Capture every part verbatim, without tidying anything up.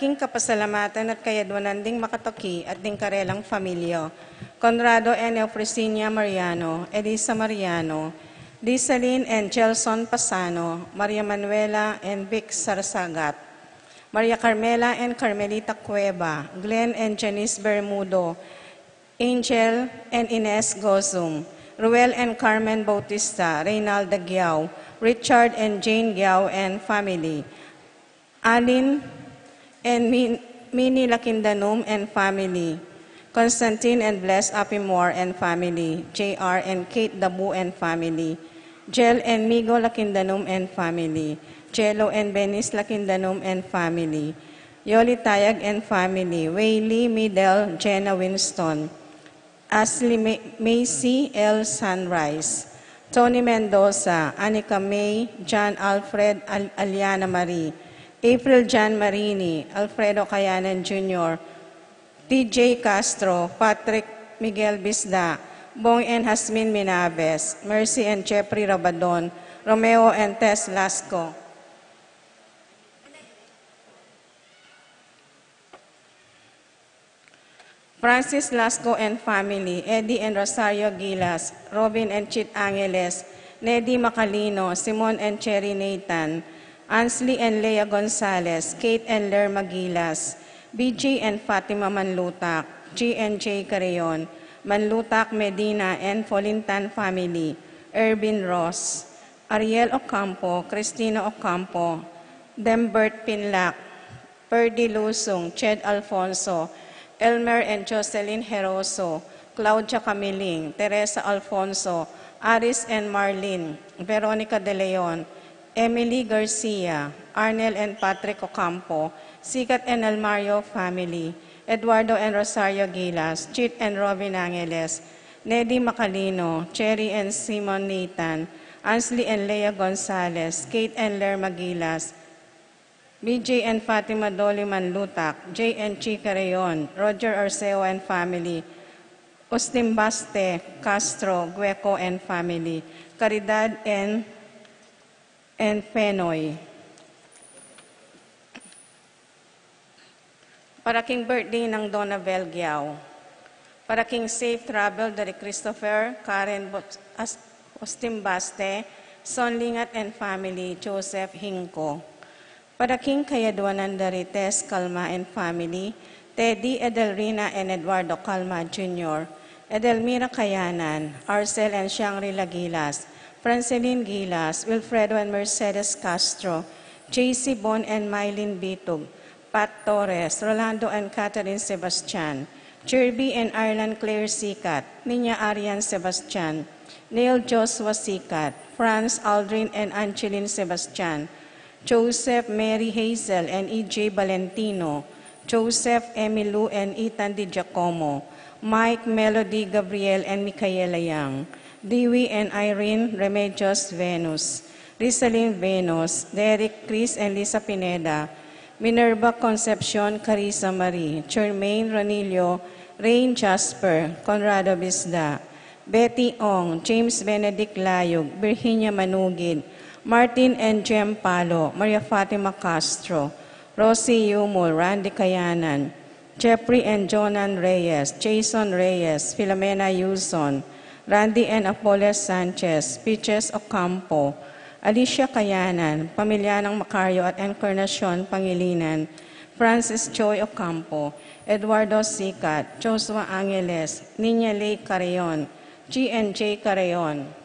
King kapasalamatan at kayadwanan ding makatuki at ding karelang familia, Conrado and Eufresinia Mariano, Elisa Mariano, Disalin and Gelson Pasano, Maria Manuela and Vic Sarasagat, Maria Carmela and Carmelita Cueva, Glenn and Janice Bermudo, Angel and Ines Gozum, Ruel and Carmen Bautista, Reynalda Giao, Richard and Jane Giao and family, Alin and Min- Minnie Lakindanum and family, Constantine and Bless Apimor and family, J R and Kate Dabu and family, Jel and Migo Lakindanum and family, Jello and Benis Lakindanum and family, Yoli Tayag and family, Waylee, Midel, Jenna Winston, Ashley Ma- Macy L. Sunrise, Tony Mendoza, Anika May, John Alfred Al- Aliana Marie, April John Marini, Alfredo Kayanan Junior, T J Castro, Patrick Miguel Bisda, Bong and Hasmin Minaves, Mercy and Jeffrey Rabadon, Romeo and Tess Lasco, Francis Lasco and family, Eddie and Rosario Gilas, Robin and Chit Angeles, Neddy Macalino, Simon and Cherry Nathan, Ansley and Lea Gonzalez, Kate and Lerma Gilas, B J and Fatima Manlutak, G and J Carreon, Manlutak Medina and Folintan family, Ervin Ross, Ariel Ocampo, Cristina Ocampo, Dembert Pinlac, Perdi Lusung, Ched Alfonso, Elmer and Jocelyn Heroso, Claudia Camiling, Teresa Alfonso, Aris and Marlene, Veronica De Leon, Emily Garcia, Arnel and Patrick Ocampo, Sikat and Almario family, Eduardo and Rosario Gilas, Chit and Robin Angeles, Neddy Macalino, Cherry and Simon Nathan, Ansley and Lea Gonzalez, Kate and Lerma Gilas, B J and Fatima Doliman Lutak, J and Chica Rayon, Roger Arceo and family, Ustimbaste Castro, Gueco and family, Caridad and, and Fenoy. Para king birthday nang Dona Velgiao. Para king safe travel dari Christopher, Karen Bos- As- Ustimbaste, Son Lingat and family, Joseph Hinco. Para king kayadwanan dari Tess Calma and family, Teddy, Edelrina and Eduardo Calma Junior, Edelmira Kayanan, Arcel and Shangri-La Gilas, Francelin Gilas, Wilfredo and Mercedes Castro, J C Bon and Mylene Bitug, Pat Torres, Rolando and Catherine Sebastian, Jerby and Ireland Claire Sikat, Niña Arian Sebastian, Neil Joshua Sikat, Franz Aldrin and Angeline Sebastian, Joseph, Mary Hazel and E J Valentino, Joseph, Emilu and Ethan Di Giacomo, Mike, Melody, Gabriel and Micaela Young, Dewey and Irene Remedios Venus, Rizalin Venus, Derek, Chris and Lisa Pineda, Minerva Concepcion, Carissa Marie, Charmaine Ronilio, Rain Jasper, Conrado Bisda, Betty Ong, James Benedict Layug, Virginia Manugid, Martin and Jem Palo, Maria Fatima Castro, Rosie Yumul, Randy Kayanan, Jeffrey and Jonan Reyes, Jason Reyes, Filomena Yuson, Randy and Apoles Sanchez, Peaches Ocampo, Alicia Kayanan, pamilya ng Macario at Encarnacion Pangilinan, Francis Joy Ocampo, Eduardo Sikat, Joshua Angeles, Niña Ley Carreon, G and J Carreon,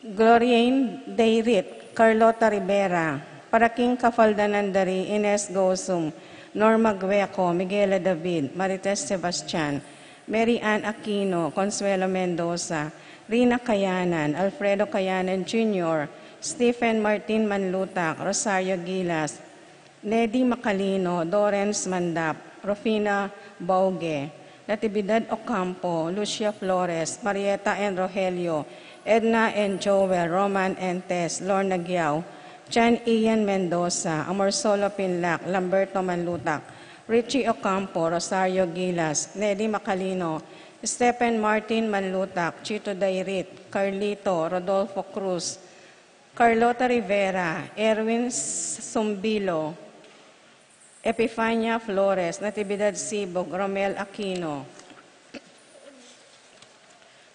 Gloriane Dayrit, Carlota Rivera, para king kapaldanan dari Ines Gozum, Norma Gueco, Miguela David, Marites Sebastian, Mary Ann Aquino, Consuelo Mendoza, Rina Kayanan, Alfredo Kayanan Junior, Stephen Martin Manlutak, Rosario Gilas, Nedi Macalino, Dorens Mandap, Rufina Bauge, Natividad Ocampo, Lucia Flores, Marieta and Rogelio, Edna and Joel, Roman and Tess, Lorna Giao, John Ian Mendoza, Amorsolo Pinlac, Lamberto Manlutak, Richie Ocampo, Rosario Gilas, Nedi Macalino, Stephen Martin Manlutak, Chito Dairit, Carlito, Rodolfo Cruz, Carlota Rivera, Erwin Sumbilo, Epifania Flores, Natividad Sibog, Romel Aquino.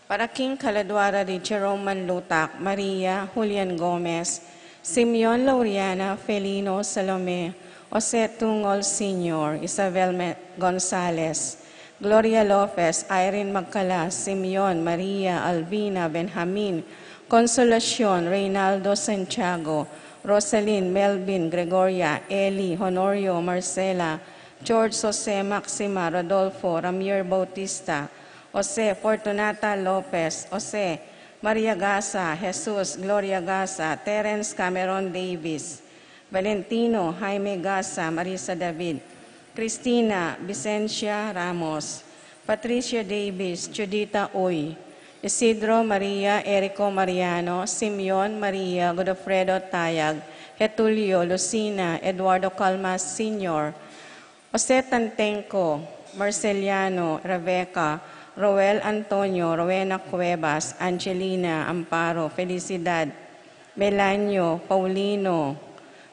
Para king kaladua ra di Jerome Manlutak, Maria, Julian Gomez, Simeon Lauriana, Felino, Salome, Jose Tungol Senior, Isabel Me-, Gonzalez, Gloria Lopez, Irene Magcalas, Simeon, Maria, Alvina, Benjamin, Consolacion, Reynaldo Santiago, Rosalyn, Melvin, Gregoria, Eli, Honorio, Marcela, George, Jose, Maxima, Rodolfo, Ramier Bautista, Jose, Fortunata Lopez, Jose, Maria Gasa, Jesus, Gloria Gasa, Terence Cameron Davis, Valentino, Jaime Gasa, Marisa David, Cristina, Vicencia Ramos, Patricia Davis, Judita Uy, Isidro Maria, Erico Mariano, Simeon Maria, Godofredo Tayag, Getulio, Lucina, Eduardo Calmas Senior, Jose Tantenco, Marceliano, Rebecca, Roel Antonio, Rowena Cuevas, Angelina, Amparo, Felicidad, Melanio, Paulino,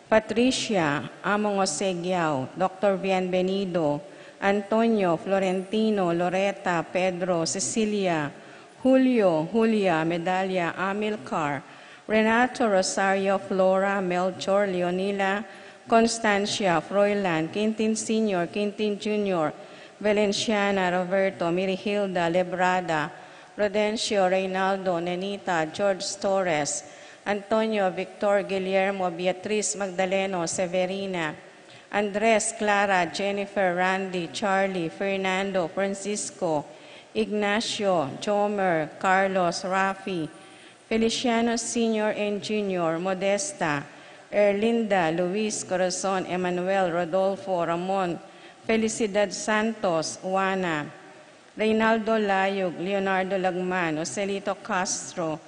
Patricia, Among Jose Giao, Doctor Bienvenido, Antonio, Florentino, Loreta, Pedro, Cecilia, Julio, Julia, Medalia, Amilcar, Renato, Rosario, Flora, Melchor, Leonila, Constancia, Froilan, Quintin Senior, Quintin Junior, Valenciana, Roberto, Mirihilda, Lebrada, Rodencio, Reynaldo, Nenita, George Torres, Antonio, Victor, Guillermo, Beatriz, Magdaleno, Severina, Andres, Clara, Jennifer, Randy, Charlie, Fernando, Francisco, Ignacio, Jomer, Carlos, Rafi, Feliciano Senior and Junior, Modesta, Erlinda, Luis, Corazon, Emmanuel, Rodolfo, Ramon, Felicidad Santos, Juana, Reynaldo Layug, Leonardo Lagman, Joselito Castro,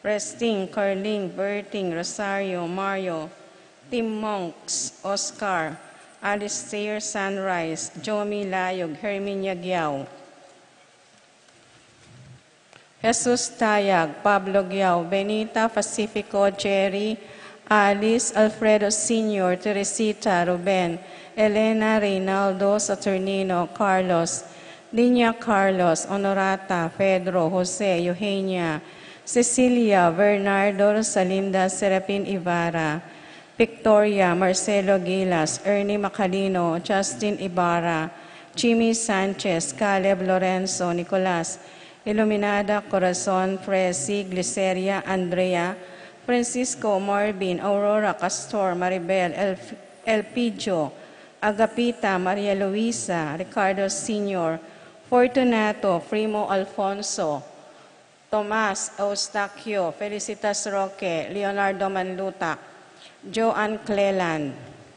Resting, Carling, Berting, Rosario, Mario, Tim Monks, Oscar, Alistair Sunrise, Jomi Layug, Herminia Giao, Jesus Tayag, Pablo Giao, Benita, Pacifico, Jerry, Alice, Alfredo Senior, Teresita, Ruben, Elena, Reynaldo, Saturnino, Carlos, Niña, Carlos, Honorata, Pedro, Jose, Eugenia, Cecilia, Bernardo, Rosalinda, Serapin Ibarra, Victoria, Marcelo Gilas, Ernie Macalino, Justin Ibarra, Jimmy Sanchez, Caleb Lorenzo, Nicolas, Iluminada, Corazon, Presi, Gliceria, Andrea, Francisco, Marvin, Aurora, Castor, Maribel, El-, Elpidio, Agapita, Maria Luisa, Ricardo Senior, Fortunato, Primo Alfonso, Tomas, Eustaquio, Felicitas Roque, Leonardo Manlutak, Joan Cleland,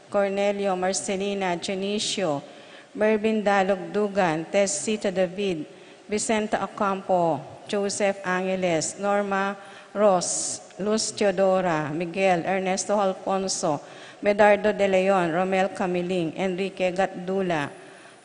Cornelio, Marcelina, Dionisio, Mervin Dalugdugan, Tessita David, Vicenta Ocampo, Joseph Angeles, Norma Ross, Luz Teodora, Miguel, Ernesto Alfonso, Medardo de Leon, Romel Camiling, Enrique Gatdula,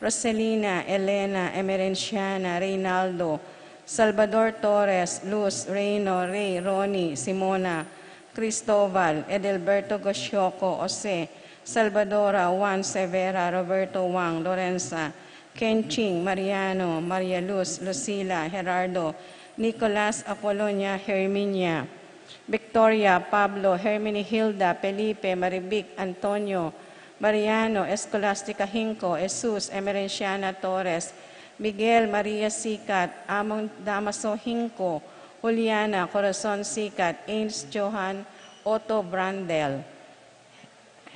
Roselina, Elena, Emerenciana, Reynaldo, Salvador Torres, Luz, Reino, Rey, Ronnie, Simona, Cristobal, Edelberto Gosioco, Jose, Salvadora, Juan Severa, Roberto Wang, Lorenza, Kenching, Mariano, Maria Luz, Lucila, Gerardo, Nicolas, Apolonia, Herminia, Victoria, Pablo, Herminihilda, Felipe, Marivic, Antonio, Mariano, Escolastica Hinco, Jesus, Emerenciana Torres, Miguel, Maria Sikat, Among Damaso Hinco, Juliana, Corazon Sikat, Ains Johan, Otto Brandel,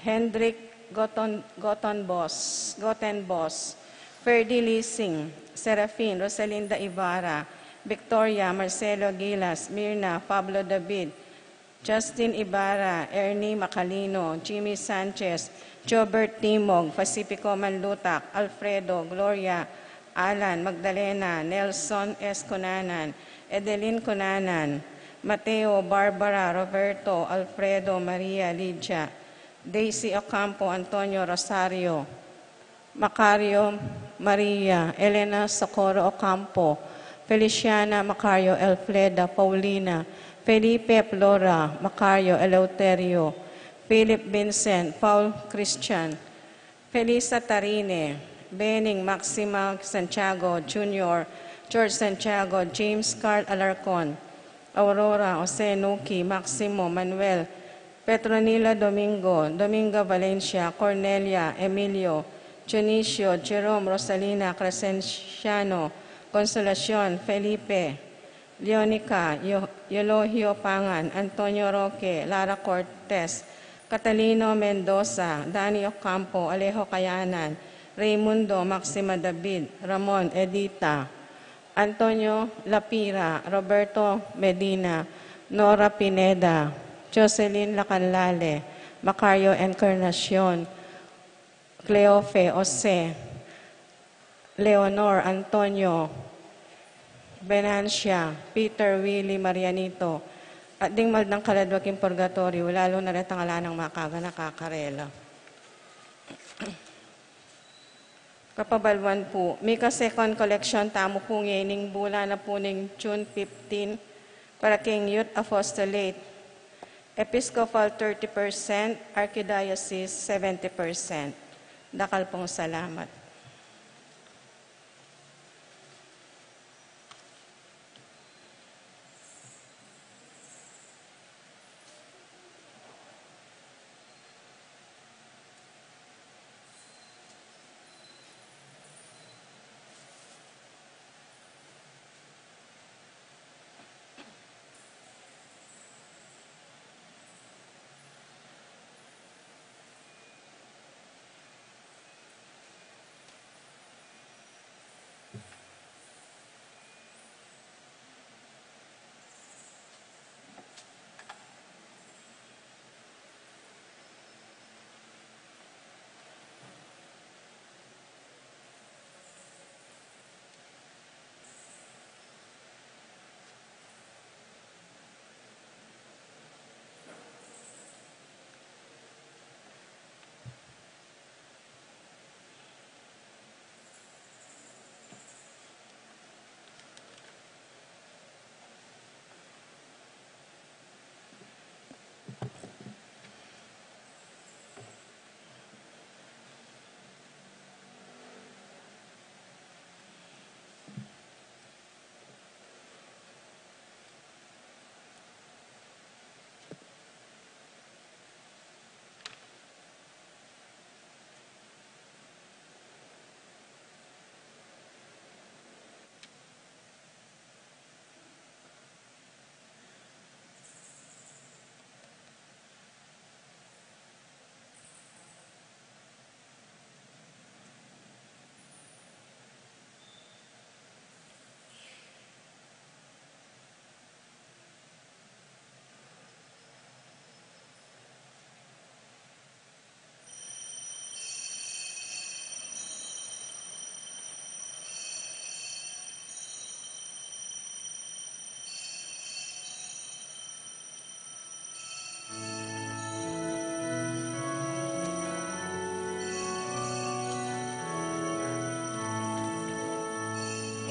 Hendrik Goton-, Gotonbos, Gotenbos, Ferdy Lising, Serafin, Rosalinda Ibarra, Victoria, Marcelo Gilas, Mirna, Pablo David, Justin Ibarra, Ernie Macalino, Jimmy Sanchez, Jobert Timog, Pacifico Manlutak, Alfredo, Gloria, Alan, Magdalena, Nelson S. Cunanan, Edelin Cunanan, Mateo, Barbara, Roberto, Alfredo, Maria, Lydia, Daisy Ocampo, Antonio Rosario, Macario, Maria, Elena Socorro Ocampo, Feliciana, Macario, Elfreda, Paulina, Felipe Flora, Macario Eleuterio, Philip Vincent, Paul Christian, Felisa Tarine, Bening Maxima Santiago Junior, George Santiago, James Carl Alarcon, Aurora, Jose Nuki, Maximo, Manuel, Petronila Domingo, Dominga Valencia, Cornelia, Emilio, Dionisio, Jerome, Rosalina, Crescenciano, Consolacion, Felipe, Leonica, Yo-, Eulogio Pangan, Antonio Roque, Lara Cortez, Catalino Mendoza, Danny Ocampo, Alejo Cayanan, Raymundo, Maxima David, Ramon, Edita, Antonio Lapira, Roberto Medina, Nora Pineda, Jocelyn Lacanlale, Macario Encarnacion, Cleofe, Jose, Leonor, Antonio, Venancia, Peter, Willie, Marianito, at ding maldang kaladwa king purgatoryo, lalu na retang ala nang makaganaka karela. Kapabaluan pu, mika second collection tamu pu ngening bulan na pu ning June fifteen, para king Youth Apostolate, Episcopal thirty percent, Archdiocese seventy percent. Dakal pung salamat.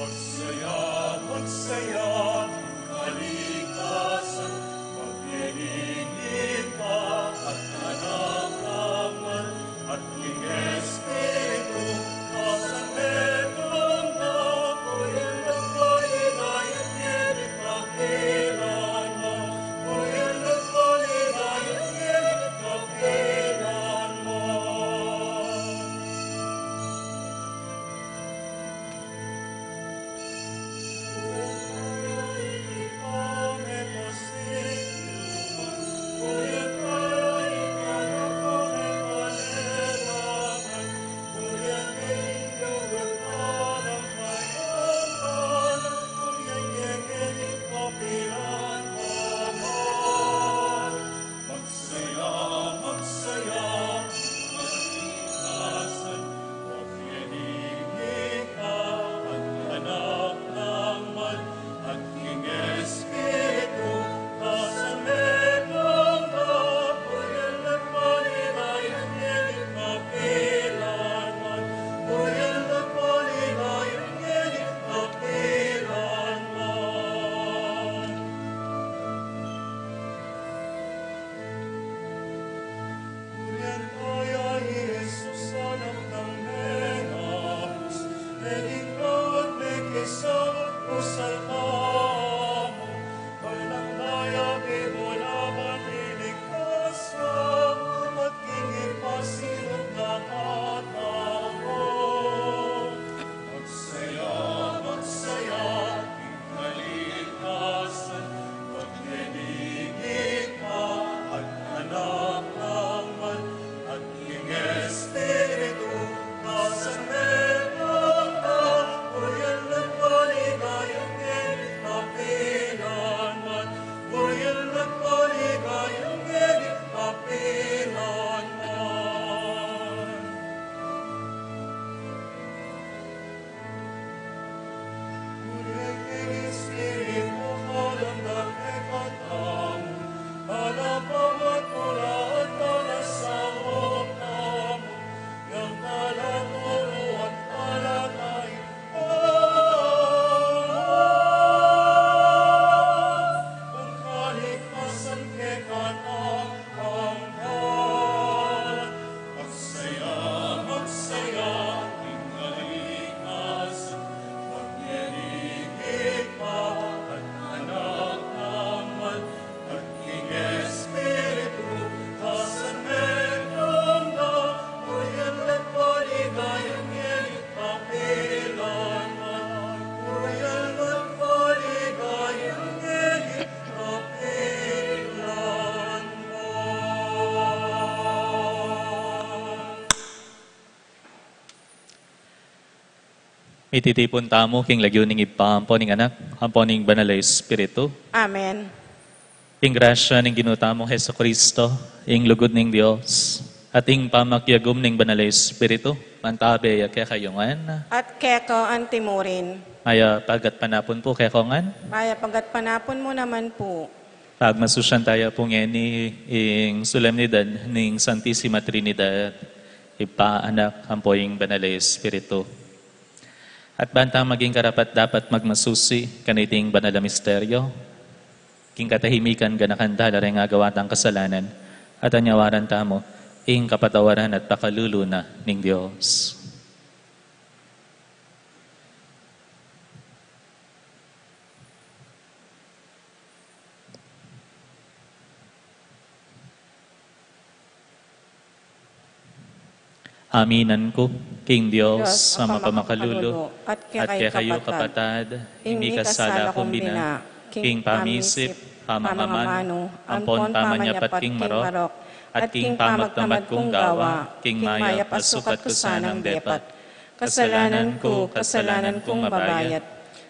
Magsaya, magsaya, kaligtasan, magliligtas, at nanakamtan, at ing Espiritu, Mititipun tamu king lagyu ning Ibpa, ampo ning Anak, ampo ning Banal a Espiritu. Amen. Ing grasya ning Ginu tamung Jesucristo, ing lugud ning Dios, at ing pamakiagum ning Banal a Espiritu, mantabe ya kekayu ngan. At keka antimurin. Mayap a gatpanapun pu kekongan. Mayap a gatpanapun mu naman pu. Pagmasusyan taya pu ngeni ing solemnidad ning Santisima Trinidad, Ibpa, Anak, ampo ing Banal a Espiritu. At ban tang maging karapat-dapat magmasusi kaniting banal a misteryo, king katahimikan ganakan tala reng agawa tang kasalanan, at anyawaran tamu ing kapatawaran at pakalulu na ning Dios. Aminan ku king Dios a mapamakalulu, at kekayu kapatad, ing mikasala kung bina, king pamisip, pamangamanu, ampon pamanyapat king marok, at king pamagtamad kung gawa, king mayap a sukat ku sanang depat. Kasalanan ku, kasalanan kung mabayat.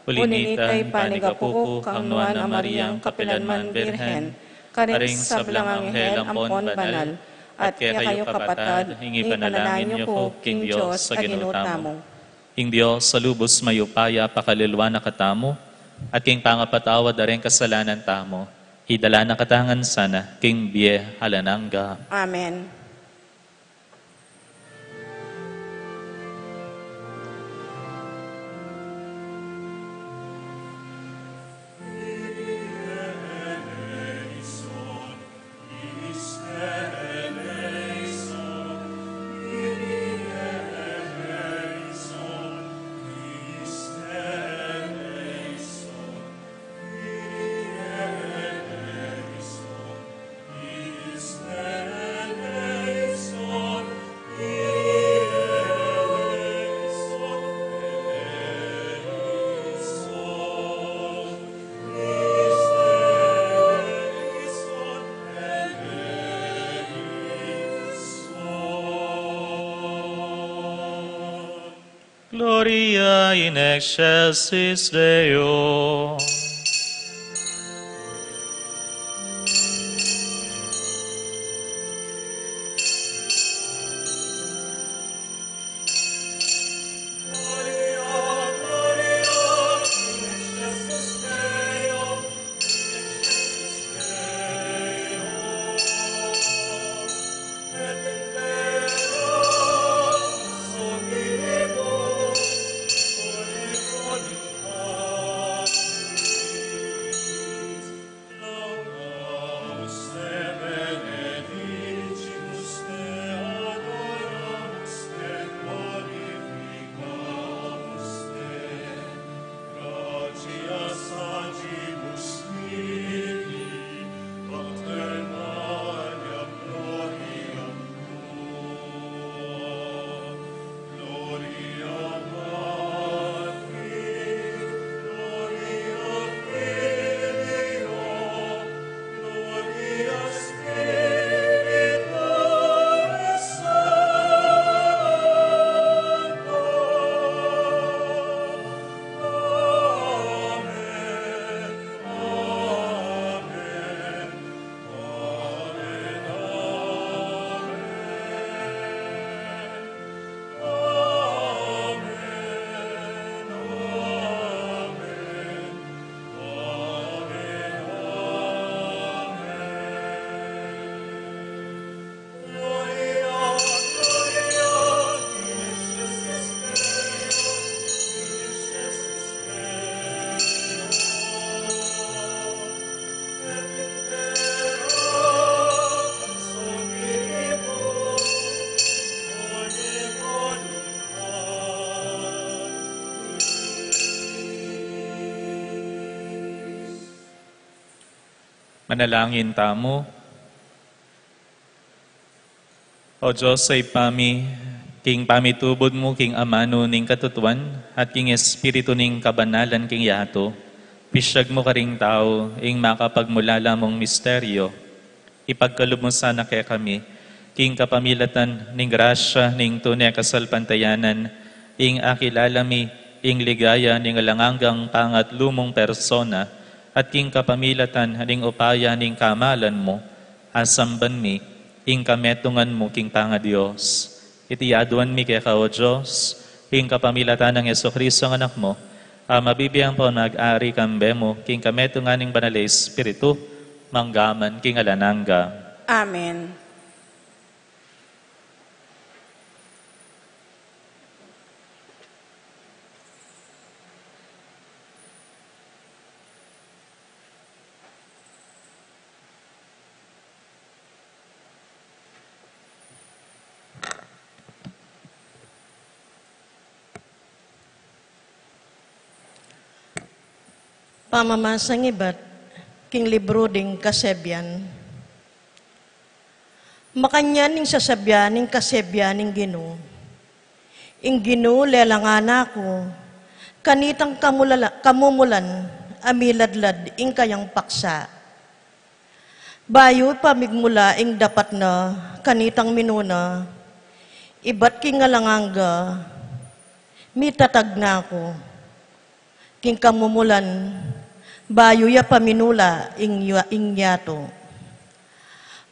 Uli na nita, panigapu ku kang Nuan a Mariang kapilanman Birhen, karing sablang anghel ampon banal, at kekayu kapatad, ing ipanalangin yu ku king Dios a Ginu tamu. Ing Dios a lubus mayupaya pakaluluan na katamu, at king pangapatawad da reng kasalanan tamu, idala na katamu ngan sana king bie alang angga. Amen. Gloria in excelsis Deo. Manalangin tamu. O Dios a Ibpa mi, king pamitubud mu king amanu ning katutuan at king espiritu ning kabanalan king yatu, pisyag mu karing tau ing makapagmulala mung misteryo. Ipagkalub mu sana kekami, king kapamilatan ning grasya ning tune kasalpantayanan, ing akilala mi ing ligaya ning alang anggang pangatlu mung persona, at king kapamilatan ning upaya ning kamalan mu, asamban mi ing kametungan mu king pangaDios. Iti aduan mi keka, O Dios, king kapamilatan nang Jesucristo a Anak mu, a mabibie ampon mag-ari kambe mu king kametungan ning Banal a Espiritu, mangga man king alang angga. Amen. Pamamasang ibat king libru ding Kasebian. Makanyan ing sasabian ning kasebian ning Ginu. Ing Ginu lelangan na ku kanitang kamulala-, kamumulan a miladlad ing kayang paksa. Bayu pa migmula ing dapat na kanitang minuna, ibat king alang angga, mitatag na ku. King kamumulan, bayu ya pa minula ing yua-, ing yatu.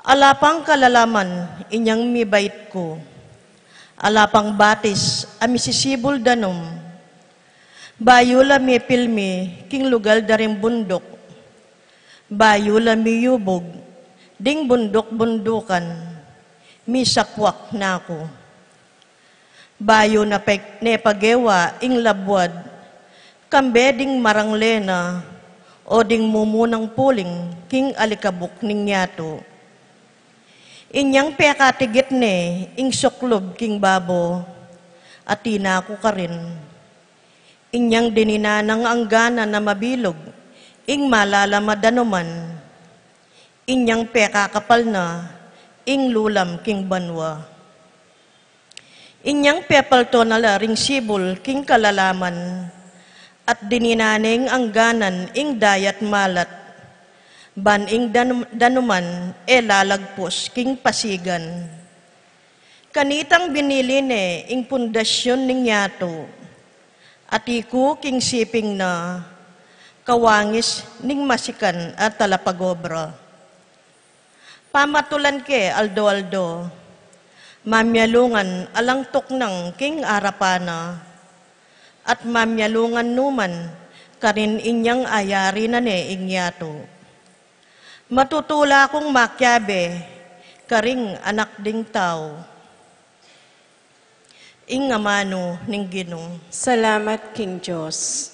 Ala pang kalalaman inyang mibait ku. Ala pang batis a misisibul danum. Bayu la mipilmi king lugal da ring bunduk. Bayu la miyubug ding bunduk-bundukan. Misapuak na ku. Bayu na pe-, ne pagewa ing labuad, kambe ding marangle na, o ding mumunang puling king alikabuk ning yatu. Inyang pekatigit ne ing suklub king babo, atin na ku karin. Inyang dininan nang angganan a mabilug ing malalam a danuman. Inyang pekakapal na ing lulam king banua. Inyang pepalto na la ring sibul king kalalaman, at dininan ne ing angganan ing dayat malat, ban ing dan-, danuman e lalagpus king pasigan. Kanitang binili ne ing pundasyun ning yatu, ati ku king siping na, kawangis ning masikan a talapagobra. Pamatulan ke aldo-aldo, mamialungan alang tuknang king arapan na, at mamialungan nu man karin inyang ayari na ne ing yatu. Matutula kung makiabe karing anak ding tau. Ing amanu ning Ginu. Salamat king Dios.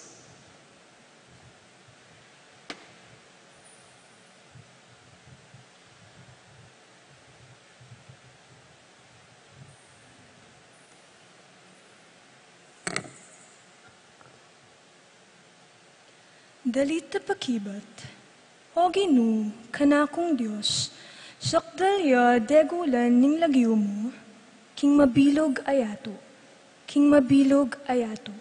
Dalit a pakibat. O Ginu, kanakung Dios, sakdal ya degulan ning lagyu mu, king mabilug a yatu, king mabilug a yatu.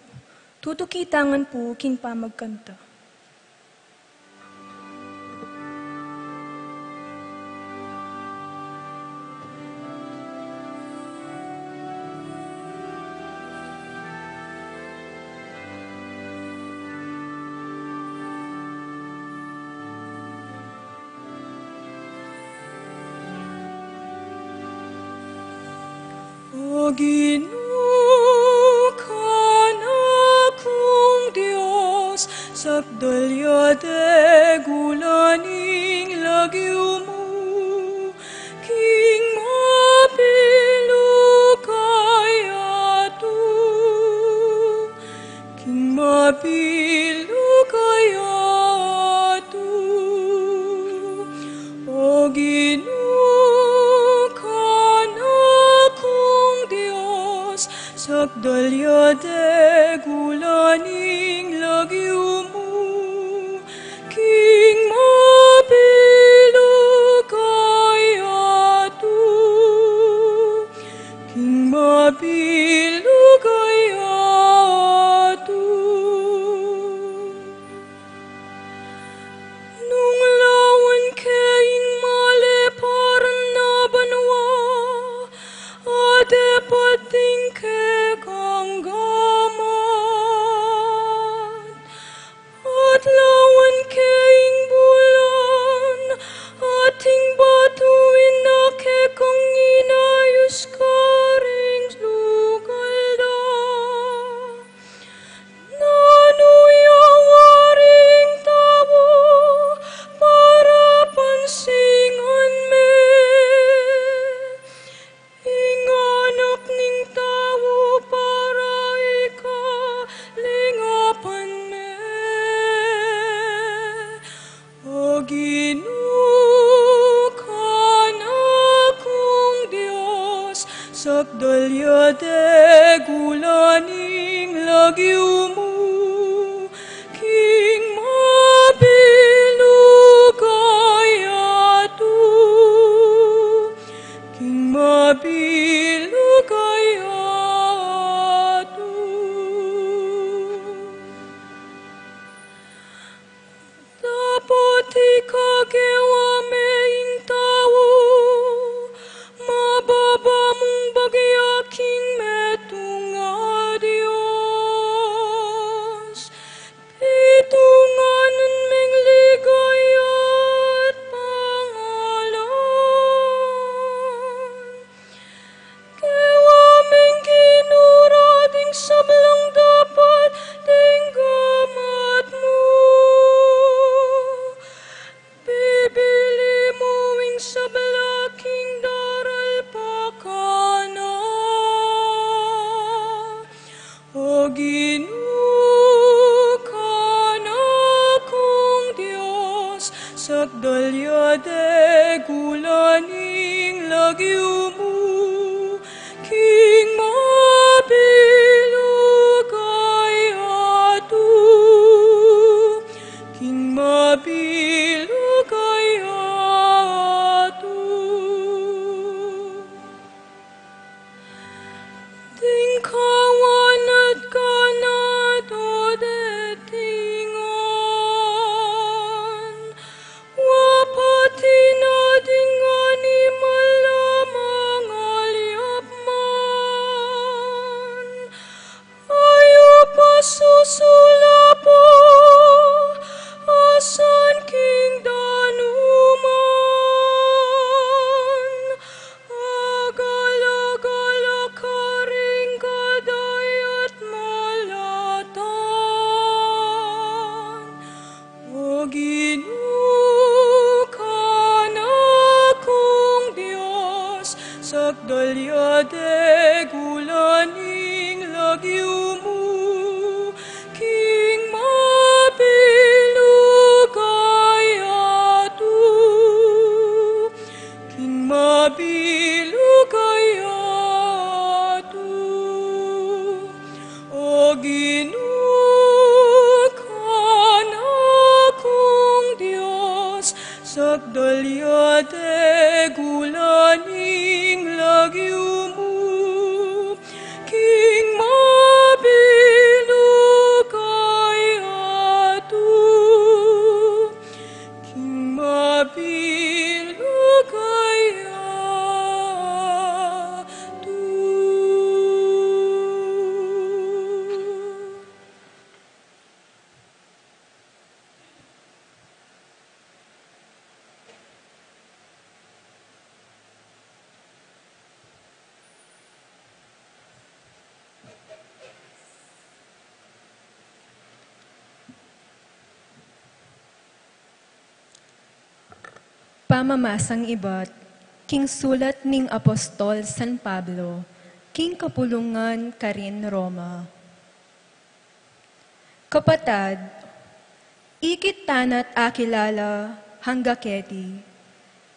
Tutuki ta ngan pu king pamagkanta. O Ginu, kanakung Dios, sakdal ya degulan ning lagyu mu, king mabilug a yatu, king mabilug a yatu. O Ginu, kanakung Dios, sakdal ya degulan ning lagyu mu, king mabilug a yatu, king mabilug a yatu. Nung lawan ke ing maleparan a banua, a depat ding kekang gama. Dalya de gulaning lagyu mu, king mabilug a yatu, king mabilug a yatu. Dapot ika gewa me ing tau, mababa mung bagya king metung a Dios, pitungan meng ligaya at pangalan. Gewa meng Ginu ra ding sablang dapat ding gamat mu. Bibili mu ing sabla king daralpakan na. O Ginu, Anak kung Dios, sakdal ya de gulaning lagyu mu, king mabilug a yatu, king mabilug a yatu. Ding kawan at ganado de tingan, wa pati na ding animal a mangalyap man, a ya pasusulapo, asan king danuman, agalagala karing kadayat malatan. O Ginu, Anak kung Dios, sakdal ya de gulaning lagyu mu, king mabilug a yatu, king mabilug a yatu. O Ginu, Anak kung Dios, sakdal ya de gulaning lagyu mu, king mabilug a yatu, king mabilug a yatu. Pamamasang ibat king sulat ning Apostol San Pablo king kapulungan karin Roma. Kapatad, ikit tana't akilala angga keti,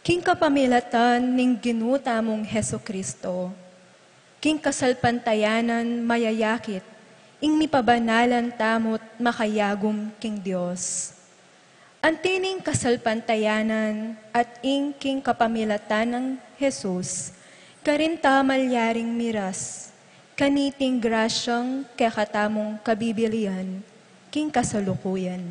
king kapamilatan ning Ginu tamung Jesucristo, king kasalpantayanan mayayakit ing mipabanalan tamu't makayagum king Dios. Anti ning kasalpantayanan at ing king kapamilatan nang Jesus, karin ta malyaring miras kaniting grasyang kekatamung kabibilian king kasalukuyan.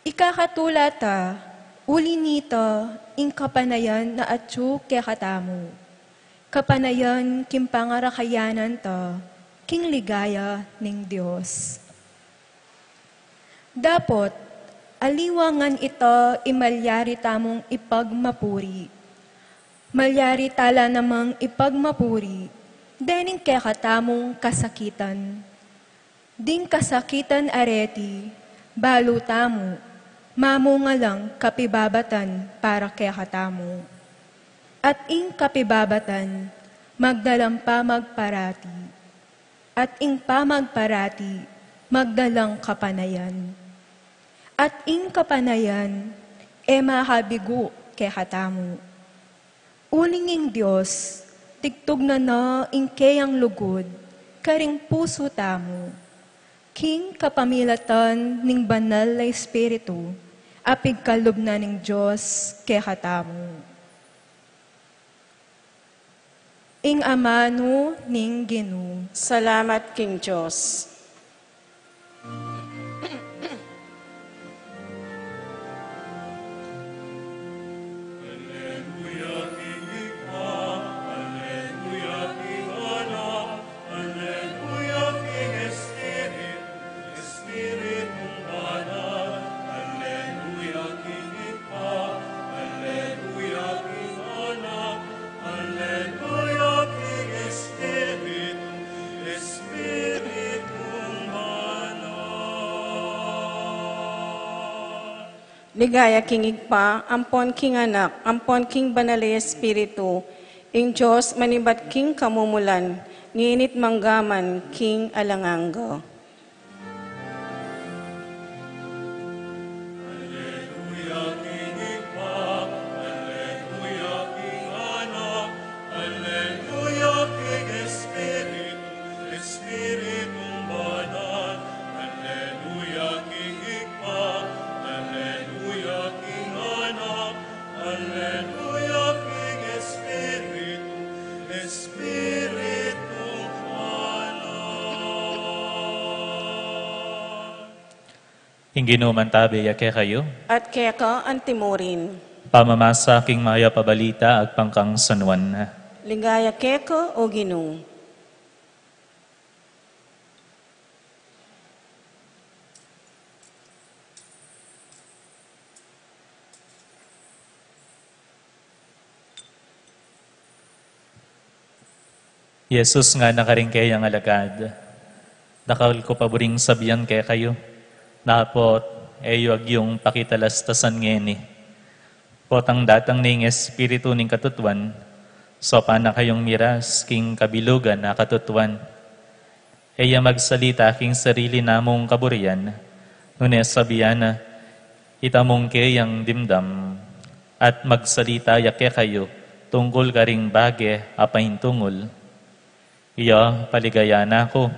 Ikakatula ta, uli nita, ing kapanayan na atyu kekatamu, kapanayan king pangarakayanan ta king ligaya ning Dios. Dapot, aliwa ngan ita ing malyari tamung ipagmapuri, malyari ta la namang ipagmapuri dening kekatamung kasakitan. Ding kasakitan a reti, balu tamu, mamunga lang kapibabatan para kekatamu. At ing kapibabatan, magdalang pamagparati. At ing pamagparati, magdalang kapanayan. At ing kapanayan, e makabigu kekatamu. Uling ing Dios, Tigtugnan na ing keyang lugud karing pusu tamu, king kapamilatan ning Banal a Espiritu, a pigkalub na ning Dios kekatamu. Ing amanu ning Ginu. Salamat king Dios. Ligaya king Ibpa, ampon king Anak, ampon king Banal a Espiritu, ing Dios manibat king kamumulan, ngeni't manggaman king alang angga. Ing Ginu mantabe ya kekayu. At keka antimurin. Pamamasa king mayap a balita agpang kang San Juan. Ligaya keka, O Ginu. Jesus ngana karing keyang alagad, dakal ku pa buring sabian kekayu, dapot e yu agyung pakitalastasan ngeni. Potang datang ne ing Espiritu ning katutuan, saupan na kayung miras king kabilugan a katutuan. E ya magsalita king sarili namung kaburian, nune sabian na, itamu ing keyang dimdam, at magsalita ya kekayu tungkul karing bage a paintungul. Iya, paligayan na ku,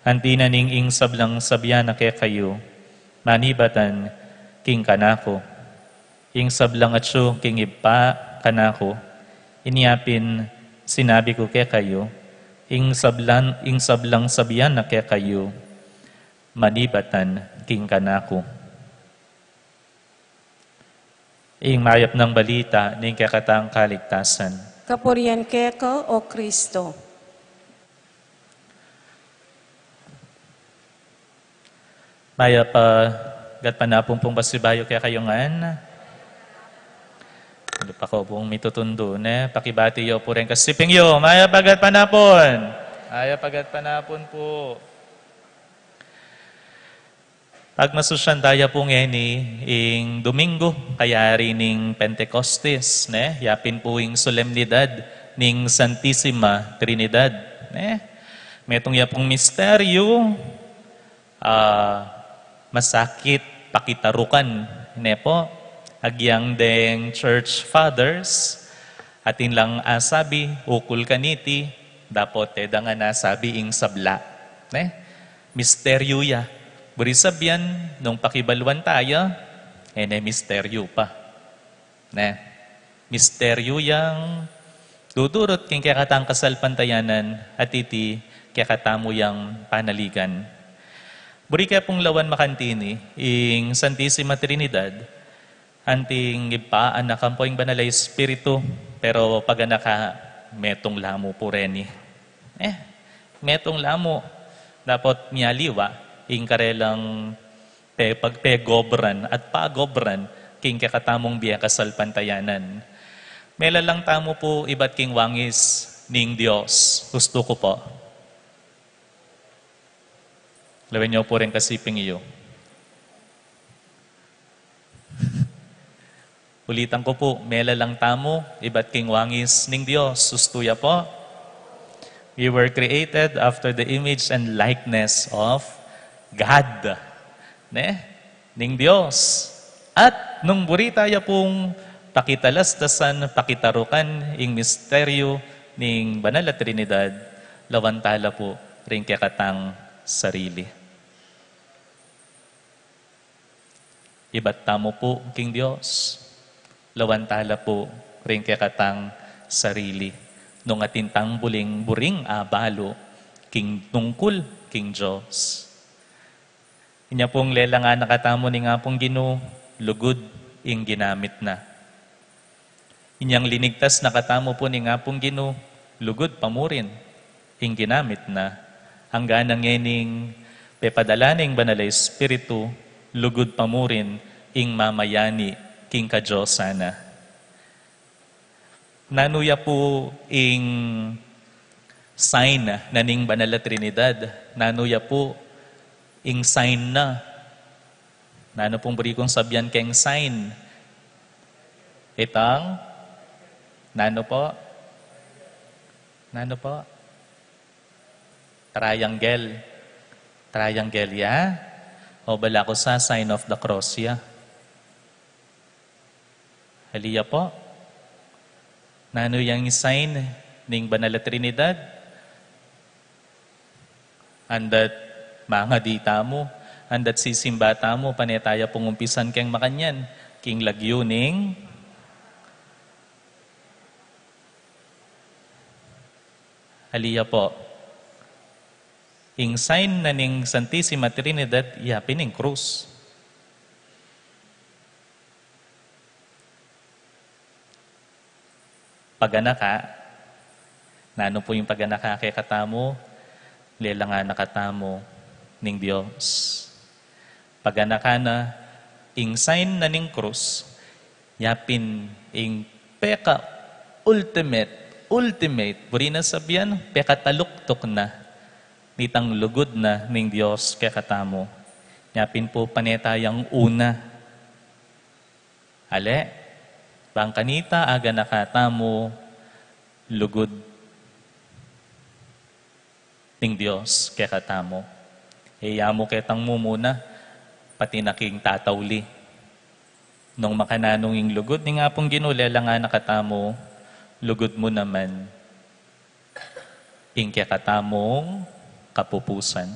anti na ning ing sablang sabian na kekayu, manibatan king kanaku. Ing sablang atsu king Ibpa kanaku, inya pin sinabi ku kekayu, ing sablan-, ing sablang sabian na kekayu, manibatan king kanaku. Ing mayap nang balita ning kekatang kaligtasan. Kapurian keka, O Kristo. Mayap a gatpanapun pung pasibayu kekayu ngan. Atiu pa ku pung mitutundu, ne? Pakibati yu pu reng kasiping yu. Mayap a gatpanapun. Mayap a gatpanapun pu. Pagmasusyan taya pu ngeni ing Domingo, kayari ning Pentecostes, ne? Ya pin pu ing solemnidad ning Santisima Trinidad, ne? Metung ya pung misteryu, ah, masakit pakitarukan, ne pu? Agyang deng Church Fathers, atin lang asabi ukul kaniti, dapot e da ngan asabi ing sabla, ne? Misteryu ya. Buri sabian, nung pakibaluan taya, e ne misteryu pa. Ne? Misteryu yang dudurut king kekatang kasalpantayanan at iti kekatamu yang panaligan. Buri ke pung lawan makanti ini, ing Santisima Trinidad, anting Ibpa, Anak, ampo ing Banal a Espiritu, pero pag Anak a, metung la mu pu reni. Eh, metung la mu. Dapot mialiwa ing karelang pe-, pagpegobran at pagobran king kekatamung bie kasalpantayanan. Melalang tamu pu ibat king wangis ning Dios. Hustu ku pu. Lawen yu pu reng kasiping yu. Ulitan ku pu, melalang tamu ibat king wangis ning Dios. Hustu ya pu. We were created after the image and likeness of God. Ne? Ning Dios. At nung buri taya pung pakitalastasan, pakitarukan ing misteryu ning Banal a Trinidad, lawan tala pu ring kekatang sarili. Ibat tamu pu king Dios, lawan tala pu ring kekatang sarili, nung atin tang buring-buring abalu king tungkul king Dios. Inya pung lelangan na katamu ning Apung Ginu, lugud ing ginamit na. Inyang linigtas na katamu pu ning Apung Ginu, lugud pa mu rin ing ginamit na. Angga na ngening pepadala ning Banal a Espiritu, lugud pa mu rin ing mamayani king kadiosan na. Nanu ya pu ing sign na ning Banal a Trinidad? Nanu ya pu ing sign na? Nanu pung buri kung sabian keng sign? Itang, nanu po? Nanu po? Triangle. Triangle ya? O bala ku sa sign of the cross ya? Ali ya po. Nanu yang sign ning Banal a Trinidad? Andat mangadi tamu, andat sisimba tamu, pane taya pung umpisan keng makanyan, king lagyu ning, ali ya po. Ing sign na ning Santisima Trinidad, ya pin ing krus. Paganaka, nanu pu ing paganaka kekatamu? Lelangan na katamu ning Dios. Paganaka na, ing sign na ning krus, ya pin ing peka-ultimate, ultimate, buri na sabian, pekataluktuk na nitang lugud na ning Dios kekatamu. Ya pin pu pane tayang una. Ale, bang kanita aganaka tamu lugud ning Dios kekatamu. E ya mu ketang mumuna, pati na king tatauli. Nung makananu ing lugud ning Apung Ginu, lelangan na katamu, lugud mu naman ing kekatamung kapupusan.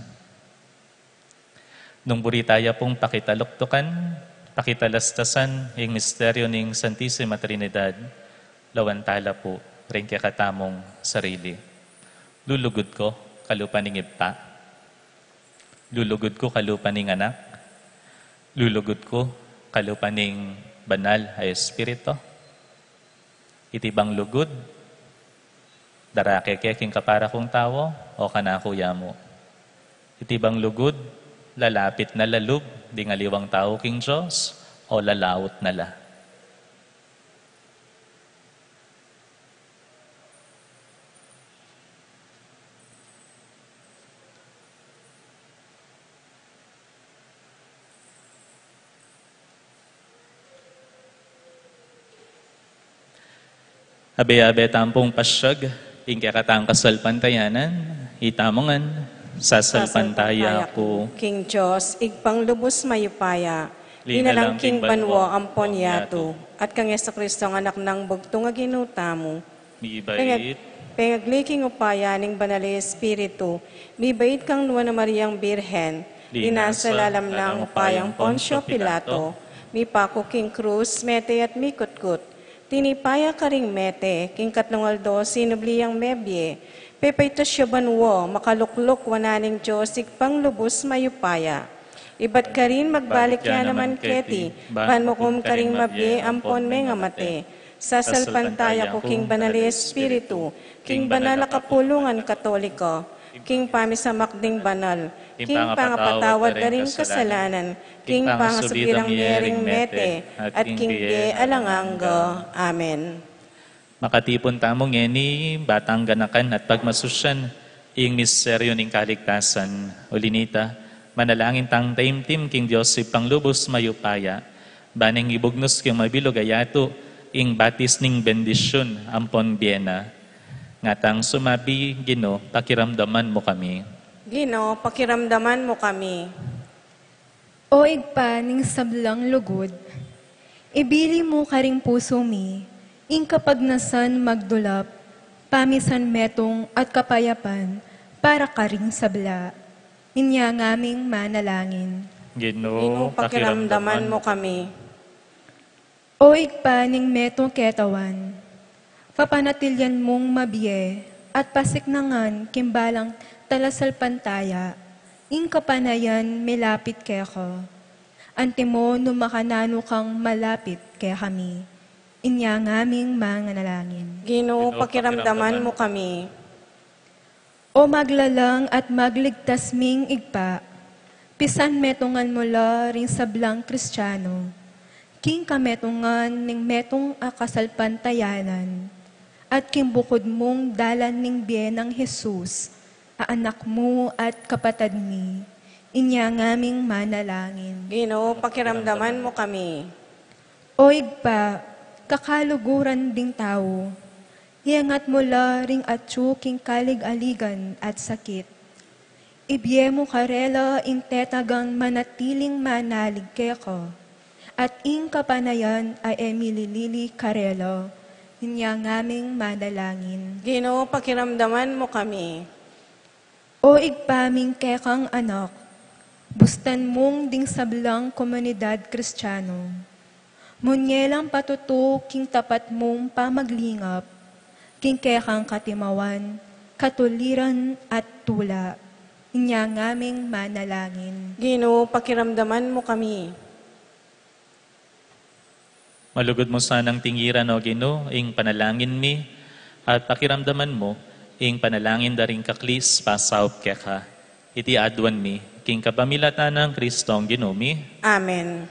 Nung buri taya pung pakitaluktukan, pakitalastasan ing misteryo ning Santisima Trinidad, lawan tala pu ring kekatamung sarili. Lulugud ku kalupa ning Ibpa. Lulugud ku kalupa ning Anak. Lulugud ku kalupa ning Banal a Espiritu. Iti bang lugud, darake ke king kapara kung tau, o kanaku ya mu? Iti bang lugud, lalapit na la lub ding aliwang tau king Dios, o lalaut na la? Abe-abe tampung pasiag ing kekatang kasalpantayanan, itamu ngan, sasalpantaya ku king Dios, Ibpang lubus mayupaya, linalang king banua ampon yatu, at kang Jesucristo a Anak nang bugtung a Ginu tamu. Mibait. Pengag-, pengagli king upaya ning Banal a Espiritu, mibait kang Nuan a Mariang Birhen, linasa lalam nang upayang Poncio Pilato, mipaku king krus, mete at mikutkut, tinipa ya karing mete, king katlung aldo sinubli yang mebie, pepaitas ya banua, makalukluk wanan ning Dios Ibpang lubus mayupaya. Ibat karin magbalik ya naman keti, ban mukum karing mabie ampon mengamate. Sasalpantaya ku king Banal a Espiritu, king banal a kapulungan Katoliko, king pamisamak ding banal, king pangapatawad da ring kasalanan, king pangasubli da ring mie ring mete, at king bie alang angga. Amen. Makatipun tamu ngeni, ba tang ganakan at pagmasusian ing misteryo ning kaligtasan. Uli na nita, manalangin tang taimtim king Dios Ibpang lubus mayupaya, ban ing ibugnus king mabilug a yatu ing batis ning bendisyun ampon bie na. Ngatang sumabi, Ginu, pakiramdaman mu kami. Ginu, pakiramdaman mu kami. O Ibpa ning sablang lugud, ibili mu karing pusu mi ing kapagnasan magdulap Pamisan metung at kapayapan para karing sabla. Inya ngaming manalangin. Ginu, pakiramdaman mu kami. O Ibpa ning metung ketawan, papanatilian mung mabie at pasiknangan king balang talasalpantaya ing kapanayan milapit keka. Antimo nung makananu kang malapit kekami. Inya ngaming manalangin. Ginu, pakiramdaman mu kami. O maglalang at magligtas ming Ibpa, pisan metungan mu la ring sablang Kristiano king kametungan ning metung a kasalpantayanan, at king bukud mung dalan ning bie nang Jesus, a Anak mu at Kapatad mi. Inya ngaming manalangin. Ginu, pakiramdaman mu kami. O Ibpa, kakaluguran ding tau, iyangat mu la ring atyu king kalig-aligan at sakit. Ibie mu karela ing tetagang manatiling manalig keka, at ing kapanayan a e mililili karela. Inya ngaming manalangin. Ginu, pakiramdaman mu kami. O Ibpa ming kekang anak, bustan mung ding sablang komunidad Kristiano, munye lang patutu king tapat mung pamaglingap king kekang katimawan, katuliran at tula. Inya ngaming manalangin. Ginu, pakiramdaman mu kami. Malugud mu sanang tingiran, O Ginu, ing panalangin mi, at pakiramdaman mu ing panalangin da ring kaklis pasaup keka. Iti aduan mi king kapamilatan nang Kristong Ginu mi. Amen.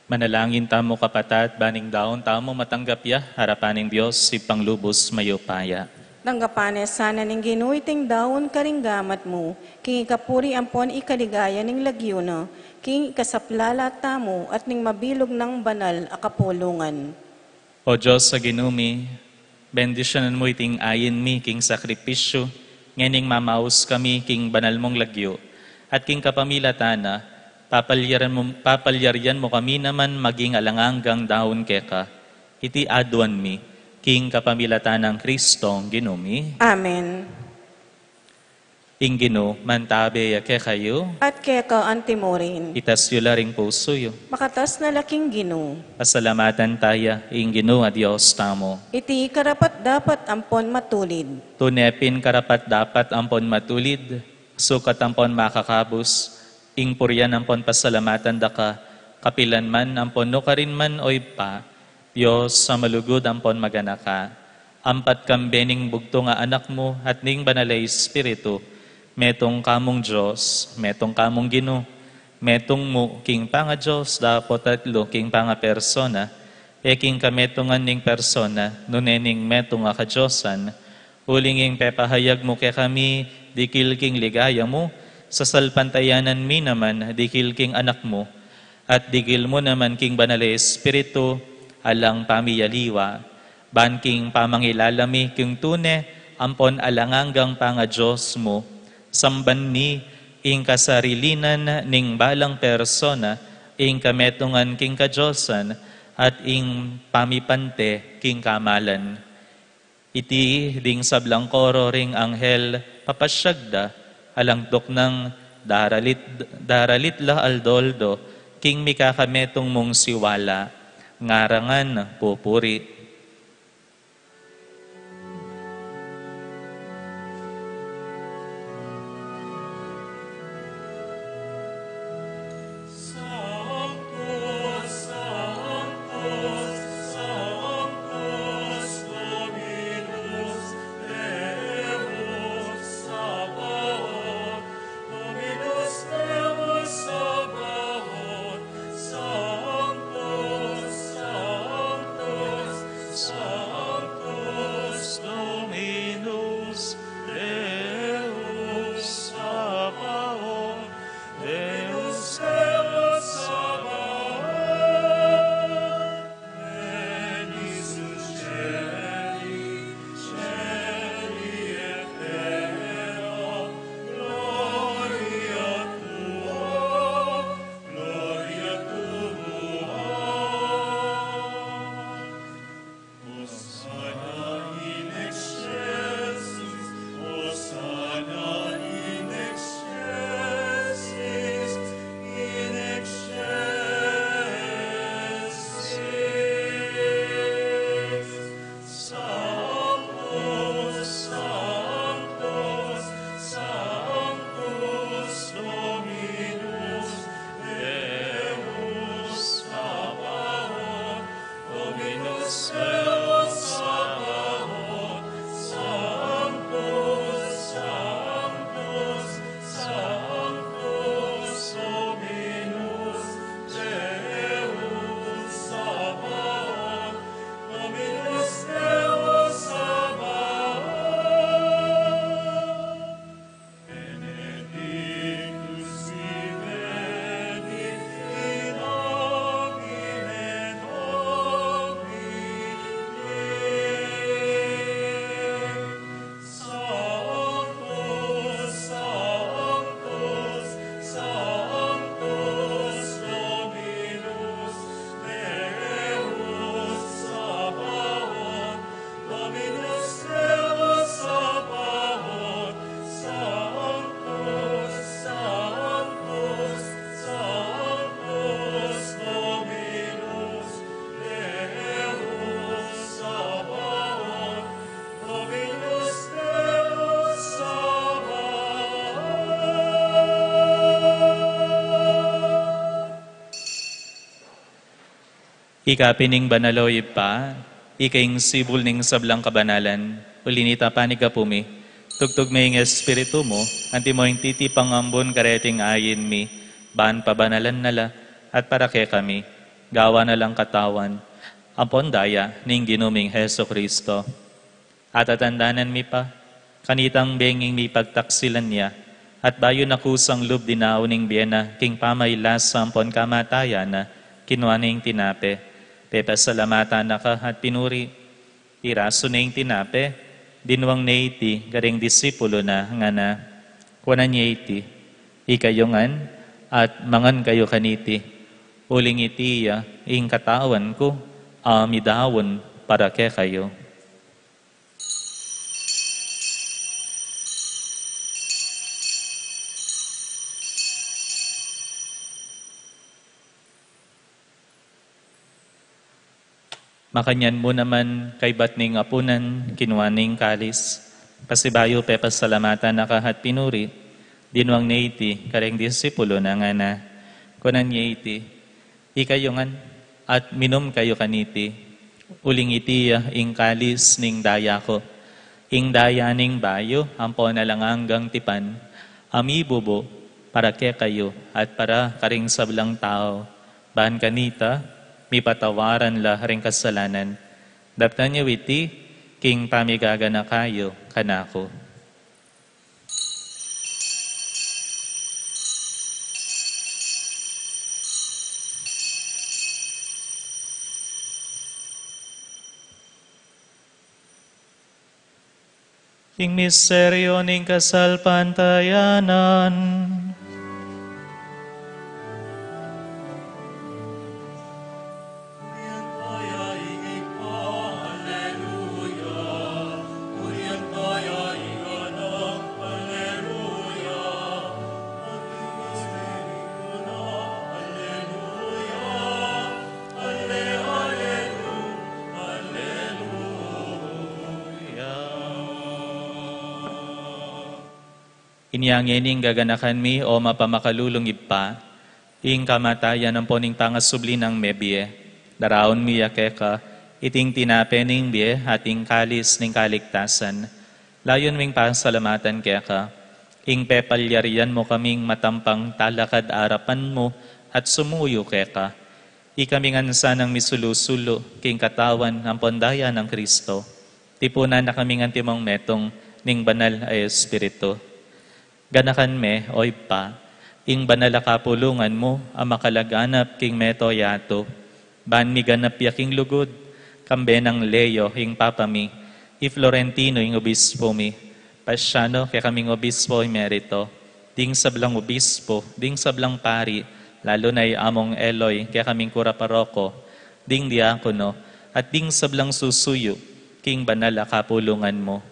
Manalangin tamu, kapatad, ban ing daun tamu matanggap ya arapan ning Dios, Ibpang lubus mayupaya. Tanggapan na sana ning Ginu iting daun karing gamat mu, king ikapuri ampon ikaligaya ning lagyu na, king ikasaplala tamu at ning mabilug nang banal a kapulungan. O Dios a Ginu mi, bendisyunan mu iting ain mi king sakripisyu, ngening mamaus kami king banal mung lagyu, at king kapamilatan na, papalyarian mu, papalyarian mu kami naman maging alang anggang daun keka. Iti aduan mi, king kapamilatan nang Kristong Ginu mi. Amen. Ing Ginu mantabe ya kekayu. At keka antimurin. Itas yu la ring pusu yu. Makatas na la king Ginu. Pasalamatan taya ing Ginu a Dios tamu. Iti karapat-dapat ampon matulid. Tune pin karapat-dapat ampon matulid, sukat ampon makakabus, ing purian ampon pasalamatan da ka, kapilan man ampon nukarin man, o Ibpa, Dios a malugud ampon maganaka. Ampat kambe ning bugtung a Anak mu at ning Banal a Espiritu, metung kamung Dios, metung kamung Ginu, metung mu king pangaDios dapot atlu king pangapersona, e king kametungan ning persona, nune ning metung a kadiosan, uling ing pepahayag mu kekami dikil king ligaya mu, sasalpantayanan mi naman dikil king Anak mu, at dikil mu naman king Banal a Espiritu, alang pamiyaliwa, ban king pamangilala mi king tune ampon alang anggang pangaDios mu, samban mi ing kasarilinan ning balang persona, ing kametungan king kadiosan, at ing pamipante king kamalan. Iti ding sablang koro ring anghel papasyag da, alang tuknang daralit, daralit la aldo-aldo king mikakametung mung siwala, ngarangan pupuri. Ika pin ing banal, o Ibpa, ika ing sibul ning sablang kabanalan, uli na nita panigapu mi, tugtug me ing Espiritu mu, antimo ing titipang ambun kareting ain mi, ban pabanalan na la, at para kekami, Gawa na lang katawan ampon daya ning Ginu ming Jesucristo. Atatandanan mi pa, kanitang benging mipagtaksilan ya, at bayu na kusang lub dinaun ing bie na king pamailasa ampon kamatayan na, kinua ne ing tinape, pepasalamatan na ka at pinuri, pirasu ne ing tinape, dinwang ne iti karing disipulu na, ngana, kuanan ye iti, ikayu ngan, at mangan kayu kaniti, uling iti ya ing katawan ku, a midaun para kekayu. Makanyan mu naman kaybat ning apunan, kinua ne ing kalis, pasibayu pepasalamatan na ka at pinuri, dinwang ne iti karing disipulu na, ngana, kuanan ye iti, ikayu ngan, at minum kayu kaniti, uling iti ya ing kalis ning daya ku, ing daya ning bayu ampon alang anggang tipan, a mibubu para kekayu at para karing sablang tau, ban kanita mipatawaran la ring kasalanan. Daptan yu iti king pamigaganaka yu kanaku. Ing misteryo ning kasalpantayanan. Inya ngeni ing gaganakan mi, o mapamakalulung Ibpa, ing kamatayan ampon ing pangasubli nang mebie, daraun mi ya keka iting tinape ning bie at ing kalis ning kaligtasan. Layun ming pasalamatan keka ing pepalyarian mu kaming matampang talakad arapan mu at sumuyu keka. Ikami ngan sanang misulu-sulu king katawan ampon daya nang Kristo, tipunan na kaming antimong metung ning Banal a Espiritu. Ganakan me, o Ibpa, ing banal a kapulungan mu a makalaganap king mabilug a yatu, ban miganap ya king lugud, kambe nang Leo ing Papa mi, i Florentino ing obispo mi, Pasiano kekaming obispo emerito, ding sablang obispo, ding sablang pari, lalu na i Among Eloy kekaming kura paroko, ding diakono, at ding sablang susuyu king banal a kapulungan mu.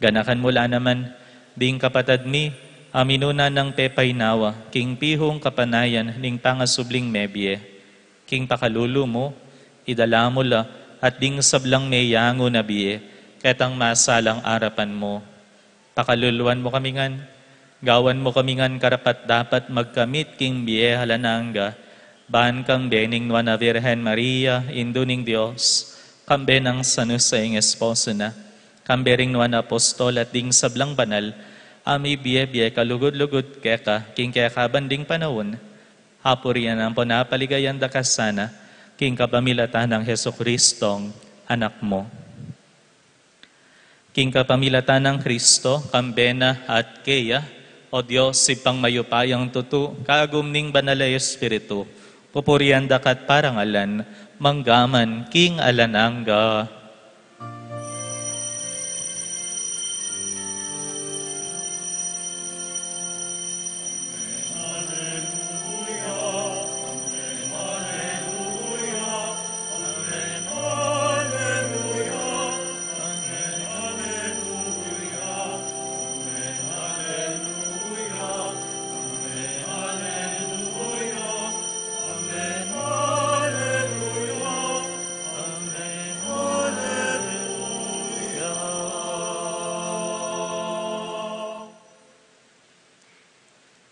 Ganakan mu la naman ding kapatad mi a minuna nang pepainawa king pihung kapanayan ning pangasubling mebie. King pakalulu mu, idala mu la at ding sablang meyangu na bie ketang masalang arapan mu. Pakaluluan mu kami ngan, gawan mu kami ngan karapat-dapat magkamit king bie alang angga, ban kambe ning Nuan a Virgen Maria, Indu ning Dios, kambe nang San Jose ing esposo na, kambe ring nuan a apostol at ding sablang banal a mibie-bie kalugud-lugud keka king kekaban ding panaun, apurian ampon apaligayan da ka sana king kapamilatan nang Jesucristong Anak mu. King kapamilatan nang Kristo, kambe na at keya, o Dios, Ibpang mayupayang tutu, kagum ning Banal a Espiritu, pupurian da ka at parangalan, mangga man king alang angga.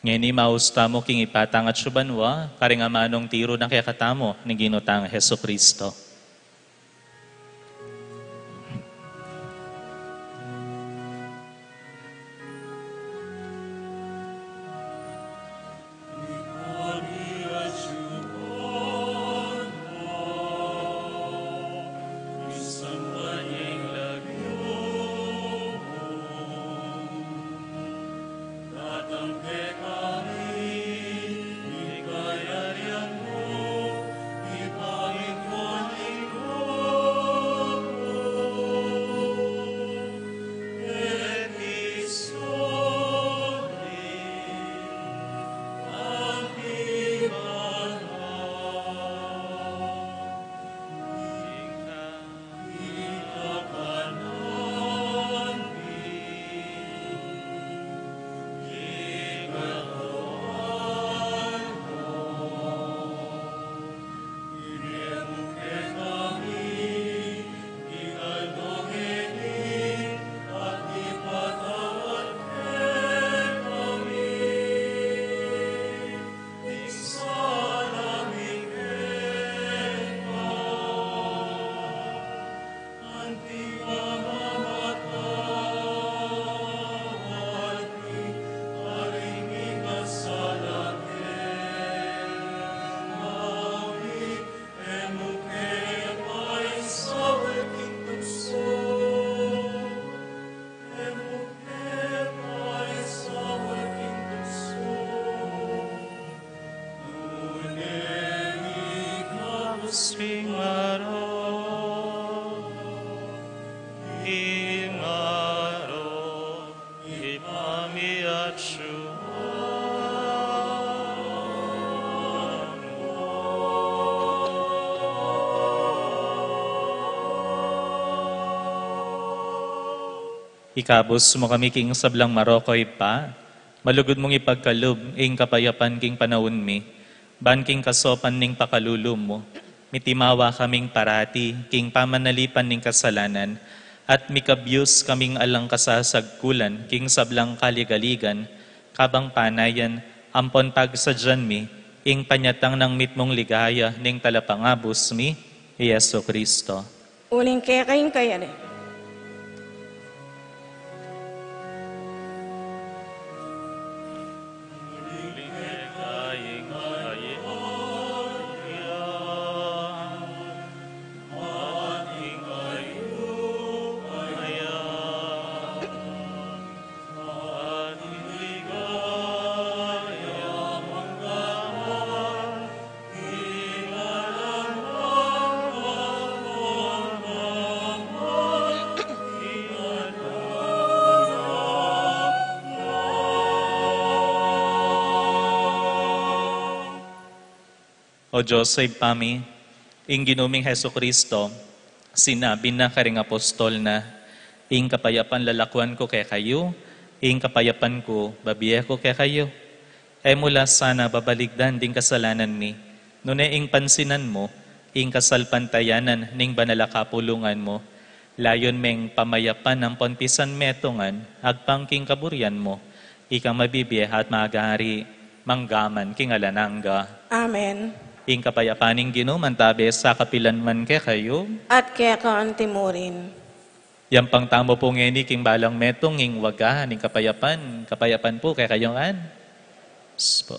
Ngeni maus tamu king ipatang atsu banua, karing amanung tiru na kekatamu ning Ginu tang Jesucristo. Singaro, ingaro, ipamiatsu. Ikabus mu kami king sablang marok, Ibpa, malugud mung ipagkalub ing kapayapan king panaun mi, ban king kasaupan ning pakalulu mu, mitimawa kaming parati king pamanalipan ning kasalanan, at mikabyus kaming alang kasasagkulan king sablang kaligaligan, kabang panayan ampon pagsadyan mi ing panyatang nang mitmung ligaya ning Talapangabus mi, i Jesucristo. Uling keka ing kayari. O Dios a Ibpa mi, ing Ginu ming Jesucristo, sinabi na karing apostol na, "Ing kapayapan lalakuan ku kekayu, ing kapayapan ku babie ku kekayu." E mu la sana babaligdan ding kasalanan mi, nune ing pansinan mu ing kasalpantayanan ning banal a kapulungan mu, layun meng pamayapan ampon pisanmetungan agpang king kaburian mu, ika mabibie at magari mangga man king alang angga. Amen. Ing kapayapan ning Ginu mantabe sa kapilan man kekayu. At keka antimurin. Yampang tamu pu ngeni king balang metung ing waga ning kapayapan. Kapayapan pu kekayu ngan. Yes pu.